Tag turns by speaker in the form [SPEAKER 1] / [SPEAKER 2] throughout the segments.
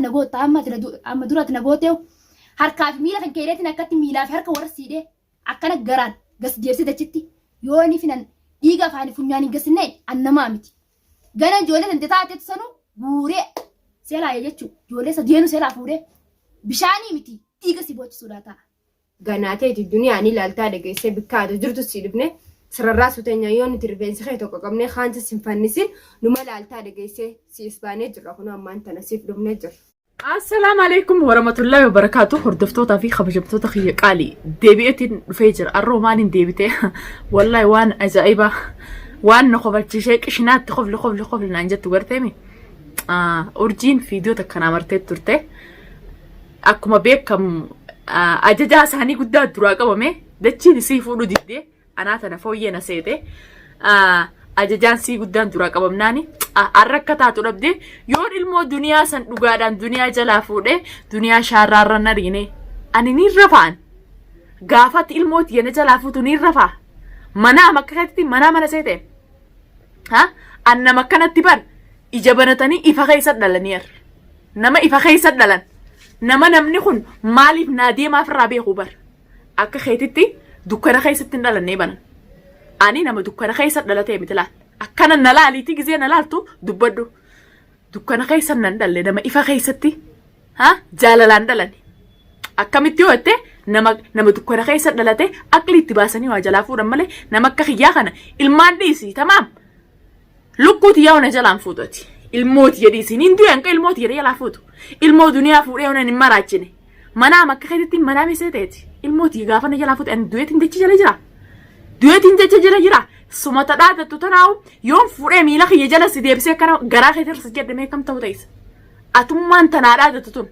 [SPEAKER 1] na gootta amma ati na amma dura ati na gooteewu harkaa fi miila kan keedeetiin akkatti miilaa fi harka warra siidhee akkana garaan gas deebisee dachitti yoo inni finan dhiiga afaanii funyaan hin gasinne an namaa miti. Gana ijoollee tante taatetu sanu guuree seelaa jechuu ijoollee sadeenu seelaa fuudhee bishaanii miti dhiiga si boochisuudhaa ta'a.
[SPEAKER 2] Ganaa teeti duniyaa ni laaltaa dhageessee bikka ati jirtu si dhufne sirarraasuu teenya yoo nuti rifeensi kee tokko qabnee kaansa sin fannisin numa laaltaa dhageessee si isbaanee jirra kun ammaan tana siif dhufnee jirra.
[SPEAKER 3] Assalaamu alaikum warahmatullahi wabarakaatu hordoftootaa fi kabajamtoota kiyya qaalii deebi'eetiin dhufee jira arroo maaliin deebite wallahi waan ajaa'ibaa waan na kofalchiisee qishinaatti kofli kofli kofli naan jettu garteemi urjiin fiidiyoo takka naa martee turte akkuma beekamu ajajaa isaanii guddaa duraa qabame dachiin isii fuudhuu diddee anaa tana fooyyee na seete ajajaan sii guddaan duraa qabamnaani arra akka taatu dhabdee yoon ilmoo duniyaa san dhugaadhaan duniyaa jalaa fuudhee duniyaa shaarraarra na riine ani niin rafaan gaafatti ilmoo tiyya na jalaa fuutu niin rafaa manaa makka keessatti manaa mana seete ha an nama akkanatti bar ija banatanii ifa keessa dhalanii ar nama ifa keessa dhalan nama namni kun maaliif naa deemaaf irraa beeku bar Akka keetitti dukkana keessatti hin dhalannee banan. Ani nama dukkana keessa dhalatee miti laal. Akkana na laaliitii gizee na laaltu dubbadhu. Dukkana keessa nan dhalle nama ifa keessatti ha jaalalaan dhalani. Akkamitti yoo jette nama nama dukkana keessa dhalate aqli itti baasanii waa jalaa fuudhan malee nama akka kiyyaa kana ilmaan dhiisi tamaam. Lukkuu tiyyaa ona jalaan fuutu ati. Ilmoo tiyya dhiisi. Niin du'e hanqa ilmoo tiyya jalaa fuutu. Ilmoo duniyaa fuudhee ona hin maraachine. Manaa makka keessatti manaa misee ta'eeti. Ilmoo tiyya gaafa na jalaa fuute ani du'eetiin jecha jala jira. Du'eetiin jecha jala jira. Sumata dhaadattu tanaa'u yoon fuudhee miila kiyya jala si deebisee akkana garaa keetirra si jedhamee kam ta'u ta'isa. Atummaan tanaa dhaadattu tun.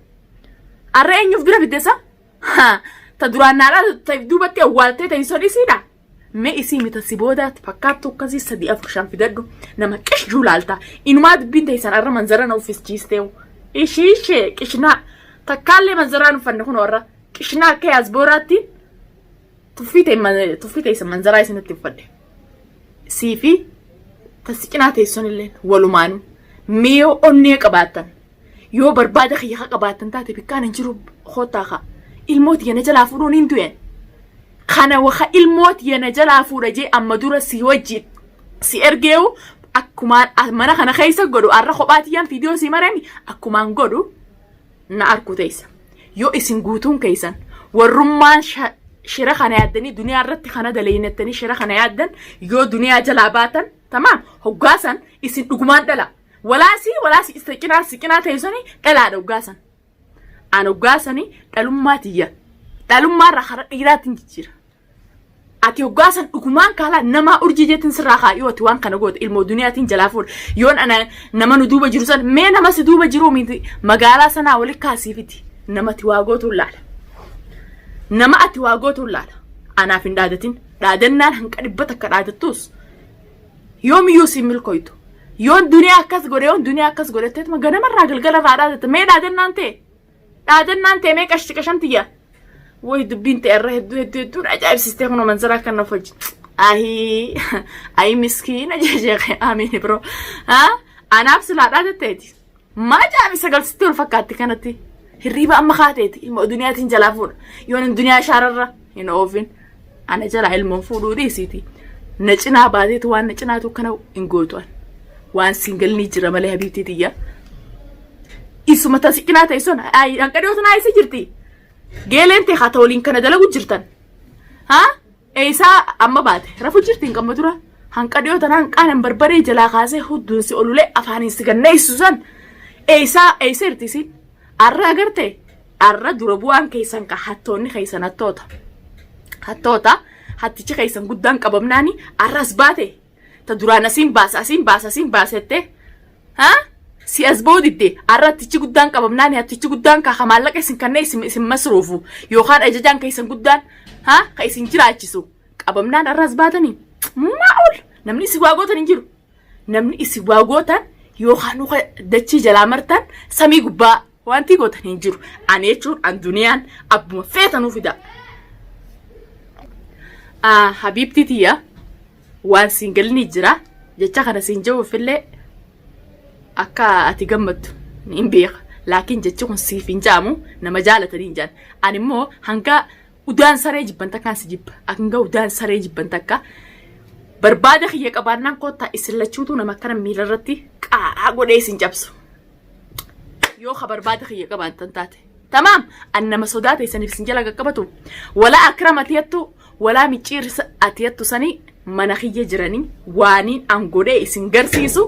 [SPEAKER 3] Arra eenyuuf bira fiddesa? Ta duraan naa dhaadattu ta'eef duubatti awwaaltee ta'in son isiidha. Mee isii mita si boodaatti fakkaattu akkasii 3 4 5 fidadhu nama qishjuu laalta. Inumaa dubbiin teessan arra manzara na uffischiisteewu. Ishii ishee qishnaa takkaallee manzaraan uffanne kun warra qishnaa akka yaasbooraatti tuffii ta'e tuffii teessan manzaraa isinitti uffadhe. Sii fi tasi cinaa teesson illee walumaanuu mee yoo onnee qabaattan yoo barbaada kiyya ka qabaattan taate bikkaan hin jiru koottaa kaa ilmoo tiyya na jalaa fuudhuun hin du'een. Kana waka ilmoo tiyya na jalaa fuudha jee amma dura si wajji si ergeewu akkumaan mana kana keessa godhu arra kophaa tiyyaan viidiyoo si maremi akkumaan godhu na arku teessa. Yoo isin guutuun keessan warrummaan shira kana yaaddanii duniyaa irratti kana daleeynattanii shira kana yaaddan yoo duniyaa jalaa baatan tamaam hoggaasan isin dhugumaan dhala. Walaasii walaasii isa cinaa si cinaa teessanii dhalaadha hoggaasan. An hoggaa sani dhalummaa tiyya. Dhalummaa irraa karaa dhiiraatiin jijjiira. Ati hoggaa san dhugumaan kaalaa namaa urjii jettin sirraa kaa yoo ati waan kana goote ilmoo duniyaatiin jalaa fuudha. Yoon ana nama nu duuba jiru san mee nama si duuba jiru miti magaalaa sanaa wali kaasii fiti. Nama ati waa gootuun laala. Nama ati waa gootuun laala. Anaaf hin dhaadatin. Dhaadannaan hanqa 100 dhaadattus yoomiyyuu siin milkoytu. Yoon duniyaa akkas godhe yoon duniyaa akkas godhe jetteetuma ganamarraa galgalarraa dhaadatta mee dhaadannaan ta'e dhaadannaan ta'e mee qashti qashamtiyya. Woy dubbiin ta'e irra hedduu hedduu hedduun ajaa'ibsiistee kunoo manzaraa kan of hojii. Ahii ayi miskiina jeeqee amiin bro. Anaaf silaa dhaadatteeti. Maa jaami sagal sitti ol fakkaatti kanatti. Hirriiba amma kaateeti ilma duniyaatiin jalaa fuudha. Yoon duniyaa shaararra hin oofin. Ana jalaa ilmoon fuudhuu dhiisiiti. Na cinaa baateetu waan na cinaatu kana hin gootu an. Waan siingalni jira malee habiibtii tiyya. Isuma tasi cinaa ta'e sun hanqa dhiyoo sanaa eessa jirti? Geeleen ta'e haa ta'u waliin kana dalagu jirtan. Haa? Eeysaa amma baate rafu jirti hin qabma dura hanqa dhiyoo tanaa hanqaanan barbaree jalaa kaasee hudduun si olulee afaaniin si ganneessu san eeysaa eeysa jirti isiin arra agarte arra dura bu'aan keessan ka hattoonni keessan hattoota hattoota hattichi keessan guddaan qabamnaani arras baate ta duraan asiin baasa asiin baasa asiin baasette ha si as boodidde arra hattichi guddaan qabamnaan hattichi guddaan ka maallaqa isin kanneen isin isin masruufu yookaan ajajaan keessan guddaan ha ka isin jiraachisu qabamnaan arra as baatanii maa'ul namni isin waa gootan hin jiru namni isin waa gootan yookaan muka dachii jalaa martan samii gubbaa wanti gootan hin jiru ani jechuun an duniyaan abbuma feetanuu fida. Habiibtii tiyya waan siin galni jira jecha kana siin jedhuufillee akka ati gammaddu niin beeka. Laakiin jechi kun siif hin jaamu nama jaalatanii hin jaan. Ani immoo hanga udaan saree jibban takkaan si jibba. Hanga udaan saree jibban takka barbaada kiyya qabaannaan koottaa isin lachuutu nama akkana miila irratti qaa'a godhee isin cabsu. Yoo ka barbaada kiyya qabaattan taate. Tamaam an nama sodaa teessaniif isin jala qaqqabatu. Walaa akram atiyattu walaa micciir atiyattu sanii mana kiyya jiranii waaniin an godhee isin garsiisu.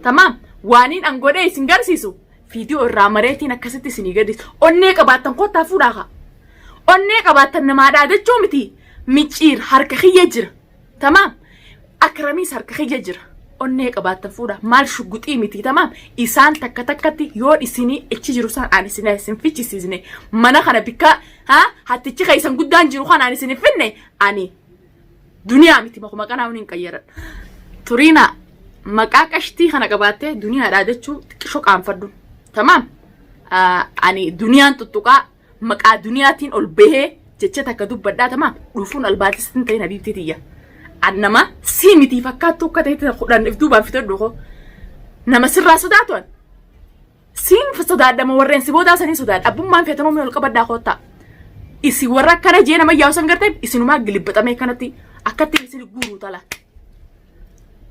[SPEAKER 3] Tamaam waaniin an godhee isin garsiisu. Viidiyoo irraa mareetiin akkasitti isinii gadi onnee qabaattan kottaa fuudhaa kaa. Onnee qabaattan namaa dhaadachuu miti micciir harka kiyya jira. Tamaam akramiis harka kiyya jira. Onnee qabaattan fuudha maal shugguxii miti tamaam isaan takka takkatti yoo isinii achi jiru san aan isin isin fichisiisne mana kana bikka ha hattichi keessan guddaan jiru kanaan isin hin finne ani duniyaa miti makuma kanaa hin qayyaradha. Turiina maqaa qashtii kana qabaattee duniyaa dhaadachuu xiqqisho qaanfadhu. Tamaam ani duniyaan tuttuqaa maqaa duniyaatiin ol bahee jecha takka dubbadhaa tamaam dhufuun albaatisitti hin ta'in habiibtii tiyya. An nama sii mitii fakkaattu akka ta'e kudhan if duubaan fitadhu koo nama sirraa sodaatu an. Siin sodaadha moo warreen si boodaa sanii sodaadha. Abbummaan feetanoo mee ol qabadhaa koottaa. Isin warra akkana jee nama yaa'u san gartee isinumaa gilibbaxamee kanatti akkatti isin guuruu tala.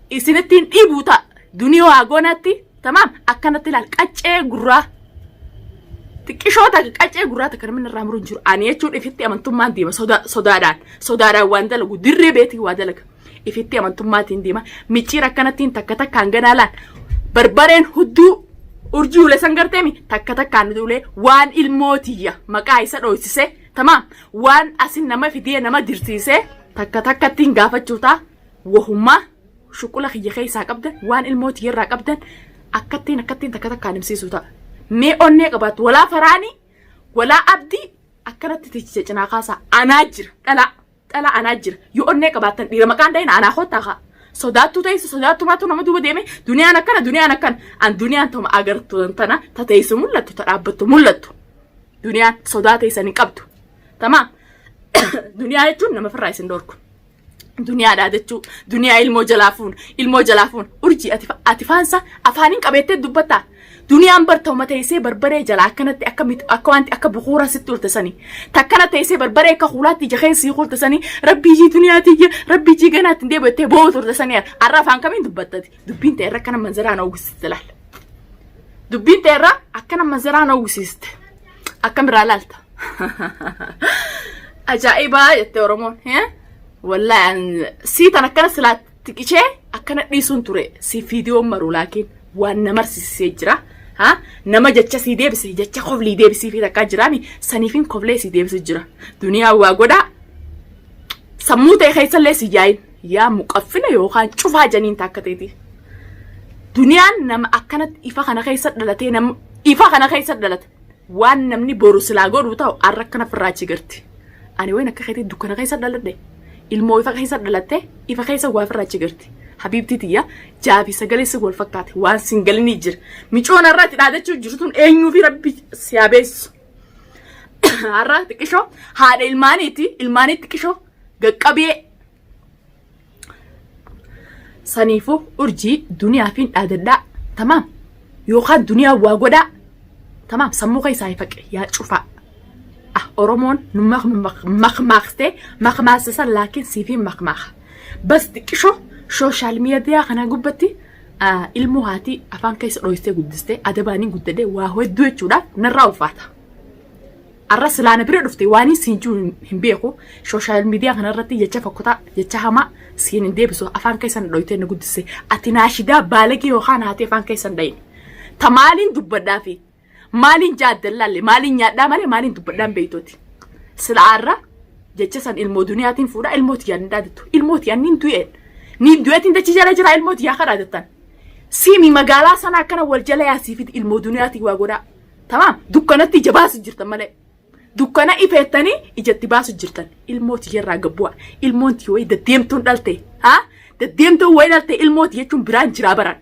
[SPEAKER 3] Isinittiin dhiibuu ta'a. Duniyoo haa goonaatti tamaam akkanatti ilaal qaccee gurraa. Xiqqishoo takka qaccee gurraa takka namni irraa muru hin jiru. Ani jechuun ifitti amantummaan deema sodaadhaan sodaadhaan waan dalagu dirree beetii waa dalaga. Ifitti amantummaatiin deema. Micciir akkanattiin takka takkaan ganaa laal. Barbareen hudduu urjii ulee san garteemi takka takkaan ulee waan ilmoo tiyya maqaa isa dhoysise tamaam waan asin nama fidee nama dirsiise takka takkattiin gaafachuu ta'a wahummaa shuqula kiyya keessaa qabdan waan ilmoo tiyya irraa qabdan akkattiin akkattiin takka takkaan himsiisuu ta'a. Mee onnee qabaattu walaa faraanii walaa abdii akkanatti tichicha cinaa kaasaa anaa jira dhalaa. Dhala anaa jira. Yoo onnee qabaattan dhiira maqaan dhahina anaa kottaa kaa. Sodaattuu ta'es sodaattumaatu nama duuba deeme duniyaan akkana duniyaan akkana. An duniyaan toma agartu tana ta teessu mul'attu ta dhaabbattu mul'attu. Duniyaan sodaa teessan hin qabdu. Tamaam. Duniyaa jechuun nama firraa isin dhorku. Duniyaadhaa jechuu duniyaa ilmoo jalaa fuun ilmoo jalaa fuun urjii ati ati faansa afaaniin qabeettee dubbattaa. Duniyaan bar ta'uma teessee barbaree jala akkanatti akka akka wanti akka bukuura sitti ulte sani. Takkana teessee barbaree akka kuulaatti ija keessa sii kuulte sani. Rabbii jii duniyaa tiyya rabbii jii ganaatti hin deebi'attee boo'u turte sani. Har'a afaan kamiin dubbattati? Dubbiin ta'e irra akkana manzaraa na uwwisiste laal. Dubbiin ta'e irra akkana manzaraa na uwwisiste. Akkam irraa laalta? Ajaa'ibaa jette Oromoon. Wallaahi sii tan akkana silaa Xiqishee akkana dhiisuun ture si fiidiyoon maru laakiin waan na marsisisee jira. Ha? Nama jecha sii deebise jecha koflii deebisii fi takkaa jiraami saniifin koflee sii deebisu jira. Duniyaa waa godhaa sammuu ta'e keessallee si yaayin yaa muqaffina yookaan cufaa janiin takka ta'eeti. Duniyaan nama akkanatti ifa kana keessa dhalatee nama ifa kana keessa dhalate waan namni boru silaa godhu ta'u har'a akkana firraa achi garti. Ani wayin akka keetii dukkana keessa dhaladhe. Ilmoo ifa keessa dhalatte ifa keessa waa firraa achi garti. Habiibtii tiyya jaafi sagalee si wal fakkaate waan singalinii jira. Micoon har'a itti dhaadachuu jirtu tun eenyuu fi rabbi si haa beeksisu. Har'a xiqqishoo haadha ilmaaniiti ilmaanii xiqqishoo gaqqabee Saniifuu urjii duniyaa fi dhaadadhaa tamaam yookaan duniyaa waa godhaa tamaam sammuu keessaa hin faqe yaa cufaa. Ah Oromoon nu makmaaktee makmaaksa san laakiin siif hin makmaaka. Bas xiqqishoo sooshaal miidiyaa kana gubbatti ilmoo haatii afaan keessa dhoystee guddistee adabaaniin guddadhee waa hedduu jechuudhaaf narraa ulfaata. Arra silaa na bira dhufte waaniin siin jiru hin beeku. Sooshaal miidiyaa kana irratti jecha fokkotaa jecha hamaa siin hin deebisu afaan keessan dhoytee na guddisse. Ati naashidaa baalagee yookaan haatee afaan keessan dhayin. Ta maaliin dubbadhaa fi maaliin jaaddallaalle maaliin nyaadhaa malee maaliin dubbadhaan beeytooti. Sila arra jecha san ilmoo duniyaatiin fuudhaa ilmoo tiyyaan hin dhaadattu. Ilmoo tiyyaan niin du'een. Niin du'eetiin dachii jala jira ilmoo tiyyaa akka dhaadattan. Siimi magaalaa sana akkana wal jala yaasiifiti ilmoo duniyaatiin waa godhaa. Tamaam dukkanatti ija baasu jirtan malee. Dukkana ifeettanii ijatti baasu jirtan. Ilmoo tiyyarraa gabbu'a. Ilmoon tiyya wayii deddeemtuun dhalte. Haa? Deddeemtuun wayii dhalte ilmoo tiyya jechuun biraan jiraa baran.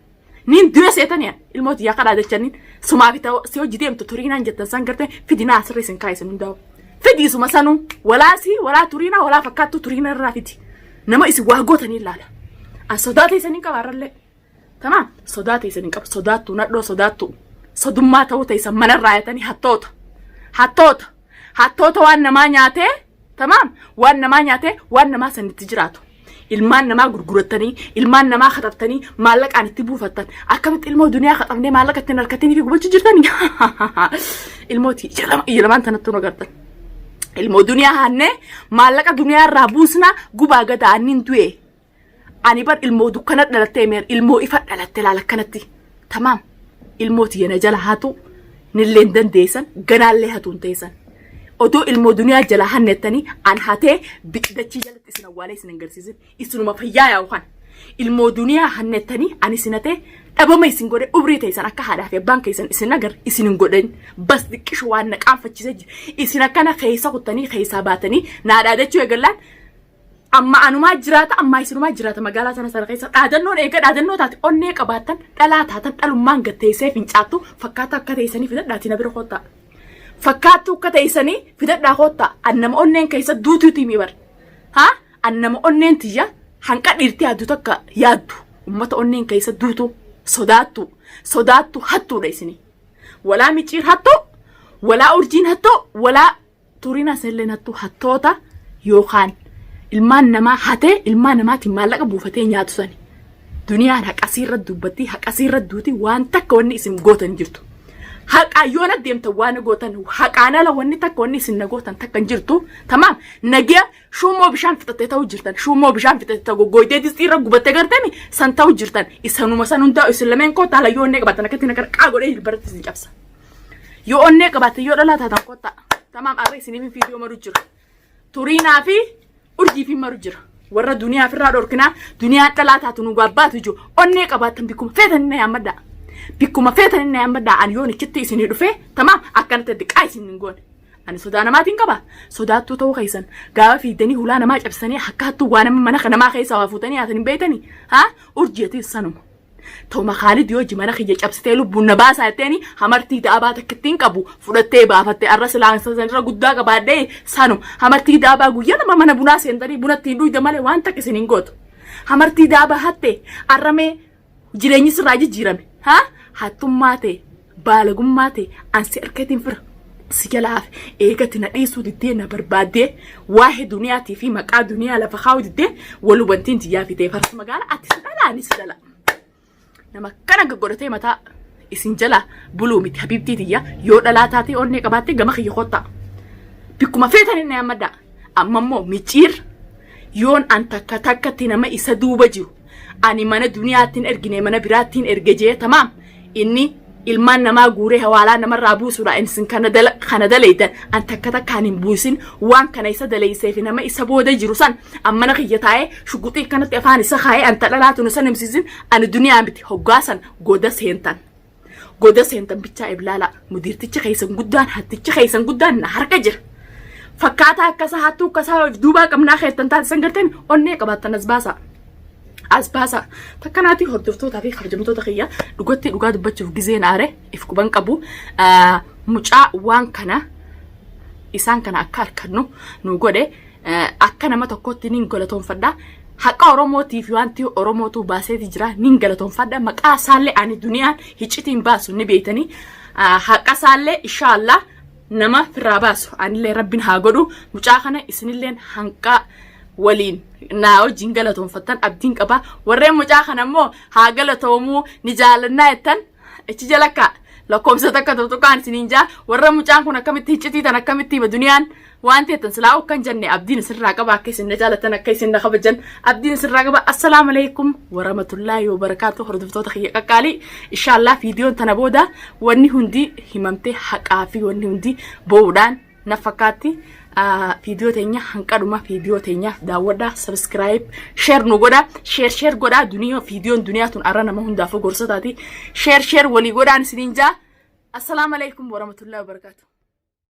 [SPEAKER 3] Niin du'e seetanii ilmoo tiyyaa kadhaa jechaniin sumaa fi ta'u si hojii deemtu turiinaan jettan san gartee fidinaa asirra isin kaa'isan hundaa'u. Fidi isuma sanuu walaa si walaa turiinaa walaa fakkaattuu turiina irraa fidi. Nama isin waa gootanii ilaala. An sodaa teessanii qaba har'allee. Tamaam sodaa teessan hin qabu sodaattu nadhoo sodaattu. Sodummaa ta'uu teessan manarraa yaatanii hattoota. Hattoota. Hattoota waan namaa nyaatee tamaam waan namaa nyaatee waan namaa sanitti jiraatu. Ilmaan namaa gurgurattanii, ilmaan namaa kaxaftanii, maallaqaan itti buufattan. Akkamitti ilmoo duniyaa kaxafnee maallaqa ittiin harkatanii fi gubachuu jirtanii? Ilmooti ija lamaan tanattuu nu agartan. Ilmoo duniyaa hannee maallaqa duniyaa irraa buusnaa gubaa gada anniin du'e. Ani bar ilmoo dukkana dhalattee meer ilmoo ifa dhalatte laala akkanatti. Tamaam ilmoo tiyya na jala hatu nilleen dandeessan ganaallee hatuun teessan. Odoo ilmoo duniyaa jala hannettanii an hatee biqilachii jalatti isin awwaalee isin hin garsiisin isinuma fayyaa yaa'u kan. Ilmoo duniyaa hannettanii ani isin hatee dhabama isin godhe umrii teessan akka haadhaa fi abbaan keessan isin agar isin hin godhin bas xiqqishu waan na qaanfachiisee jira. Isin akkana keessa kuttanii keessaa baatanii naa dhaadachuu eegallaan Amma anumaa jiraata ammaa isinumaa jiraata magaalaa sana sana keessa dhaadannoon eega dhaadannoo taate onnee qabaattan dhalaa taatan dhalummaan gatteessee fincaattu fakkaata akka teessanii fidadhaatii na bira koottaa. Fakkaattuu akka teessanii fidadhaa koottaa an nama onneen keessa duutuutii mi bar. Haa an nama onneen tiyya hanqa dhiirti yaaddu takka yaaddu ummata onneen keessa duutu sodaattu sodaattu hattuudha isinii. Walaa micciir hattuu walaa urjiin hattuu walaa Turiin asalleen hattuu hattoota yookaan ilmaan namaa hatee ilmaan namaatiin maallaqa buufatee nyaatu sani. Duniyaan haqasiirra dubbatti haqasiirra duuti waan takka wanni isin gootan jirtu. Haqaan yoo na deemtan waan gootan haqaan ala wanni takka wanni isin na gootan takka hin jirtu. Tamaam nagiya shuumoo bishaan fixattee ta'uu jirtan shuumoo bishaan fixattee ta'uu goggooytee distiirra gubattee gartemi san ta'uu jirtan isanuma san hundaa isin lameen koo taala yoo onnee qabaatan akkatti na qarqaa godhee jilbarratti isin cabsa. Yoo onnee qabaatte yoo dhalaa taatan kottaa. Tamaam arra isiniif viidiyoo maru jira. Turiinaa fi urjii fi maru jira. Warra duniyaa firraa dhorkinaa duniyaan dhalaa taatu nu gaabbaatu jiru. Onnee qabaattan bikkuma feetan inni yaammadhaa. Bikkuma feetan inni yaammadhaa ani yoon ichitti isinii dhufee tamaam akkanatti diqaa isin hin goone. Ani sodaa namaatiin qaba. Sodaattuu ta'uu keessan gaafa fiiddanii hulaa namaa cabsanii akka hattuu waa nama mana namaa keessaa waa fuutanii haatan hin beektanii? Haa urjiitis sanuma. Tooma Khaalid yoo mana kiyya cabsitee lubbuun na baasaa jetteeni hamartii daabaa takkittiin qabu fudhattee baafatte arra silaa sanirra guddaa qabaadhee sanu hamartii daabaa guyyaa lama mana bunaa seentanii buna ittiin dhuyda malee waan takka isin hin gootu. Hamartii daabaa hatte arramee jireenyi sirraa jijjiirame haa hattummaa ta'e baalagummaa ta'e ansi harkatiin fira si jala hafe eegati na dhiisuu diddee na barbaaddee waa'ee duniyaatii fi maqaa duniyaa lafa kaa'uu diddee wal hubantiin tiyyaa fitee farsa magaala ati si dhala ani si dhala. Nama akkana gaggodhatee mataa isin jala buluu miti habiibtii tiyya yoo dhalaa taatee onnee qabaattee gama kiyya kottaa. Bikkuma feetan inni ammaddaa. Amma immoo micciir yoon an takka takkatti nama isa duuba jiru ani mana duniyaattiin ergine mana biraattiin erge jee tamaam inni ilmaan namaa guuree hawaalaa namarraa buusuudha isin kana dala kana dalaydan an takka takkaan hin buusin waan kana isa dalaysee fi nama isa booda jiru san an mana kiyya taa'ee shuguxii kanatti afaan isa kaa'ee an tadhalaatu nu san himsiisin ani duniyaa miti hoggaa san goda seentan goda seentan bichaa iblaala mudiirtichi keessan guddaan hattichi keessan guddaan na harka jira. Fakkaataa akkasaa hattuu akkasaa of duubaa qabnaa keessan taate san garteen onnee qabaattan as baasaa. As baasaa. Takkanaatii hordoftootaa fi kabajamtoota kiyya dhugatti dhugaa dubbachuuf gizeen aare if quban qabu mucaa waan kana isaan kana akka harkannu nu godhe akka nama tokkotti nin galatoonfadha. Haqa Oromootiif wanti Oromootu baaseeti jira nin galatoonfadha. Maqaa isaallee ani duniyaan hiccitiin baasu ni beektanii. Haqa isaallee inshaallah nama firraa baasu anillee rabbiin haa godhu. Mucaa kana isinilleen hanqaa waliin naa wajjin galatoonfattan abdiin qaba. Warreen mucaa kana immoo haa galatoomuu ni jaalannaa jettan ichi jala kaa lakkoofsa takka tuttuqaan isiniin jaa warra mucaan kun akkamitti hiccitii tan akkamitti hima duniyaan waan teettan silaa akkan jenne abdiin isirraa qaba akka isin na jaalatan akka isin na kabajan abdiin isirraa qaba assalaamu alaikum warahmatullaahi wabarakaatu hordoftoota kiyya qaqqaalii inshaallah viidiyoon tana booda wanni hundi himamtee haqaa fi wanni hundi bo'uudhaan na fakkaatti viidiyoo teenya hanqadhuma viidiyoo teenya daawwadhaa subscribe share nu godha share share godhaa duniyaa viidiyoon duniyaa tun arra nama hundaafuu gorsa taati share share walii godhaan isiniin jaa assalaamu alaikum warahmatullaahi wabarakaatu.